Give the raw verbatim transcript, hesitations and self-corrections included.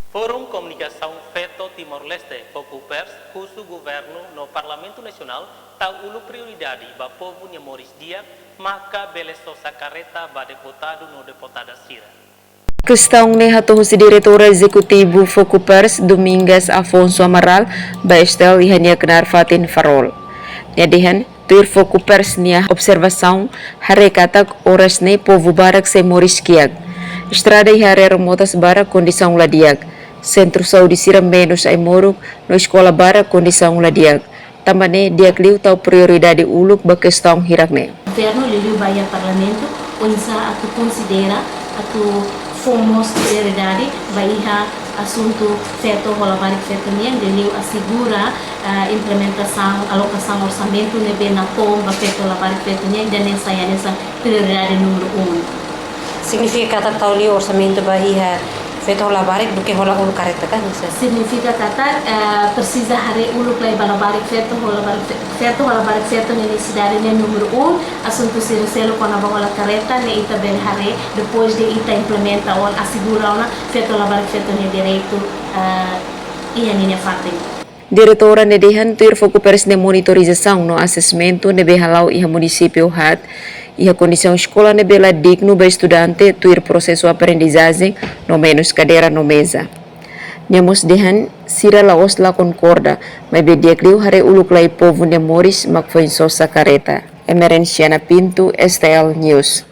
Forum Komunikasaun Feto Timor-Leste, Fokupers, husu governu no Parlamentu Nasionál tau uluk prioridade ba povu nia moris di'ak, maka bele sosa karreta ba deputadu no deputada sira. Kestaun ne'e hato'o husi Diretora Ezekutiva Fokupers, Domingas Afonso Amaral, ba STL iha nia knaar fatin Farol. Nia dehan, tuir Fokupers nia observasaun, haree katak oras ne'e povu barak sei moris kiak. Estrada iha área remotas barak kondisaun la di'ak. Sentru saúde sira menus ai-moruk, no eskola barak kondisaun la di'ak. Tanba ne'e di'ak liu tau prioridade uluk ba kestaun hirak ne'e. Governu liuliu ba iha Parlamentu, oinsá atu konsidera, atu fó mós prioridade ba iha asuntu feto ho labarik feto nian, liuliu asegura, ah, implementasaun alokasaun orsamentu ne'ebé nakonu ba feto labarik feto nian, ida-ne'e sai hanesan prioridade númeru um. Signifika katak tau liu orsamentu ba iha feto ho labarik duké hola uluk karreta ka, Mister? Signifika katak, eh, presiza haree uluk lai ba labarik feto ho labarik fe-, feto ho labarik feto nia nesesidade ne'e númeru um, asuntu sira seluk kona-ba hola karreta ne'e ita bele haree depois de ita implementa ona, asegura ona feto labarik feto nia direitu, eh, iha ninia fatin. Diretora ne'e dehan tuir Fokupers nia monitorizasaun no asesmentu ne'ebé hala'o iha munisípiu haat, iha kondisaun eskola ne'ebé la dignu ba estudante tuir prosesu aprendizajen no menus kadeira no meza. Nia mós dehan sira la'ós la konkorda, maibé di'ak liu haree uluk lai povu nia moris mak foin sosa karreta. Emerenciana Pinto, STL News.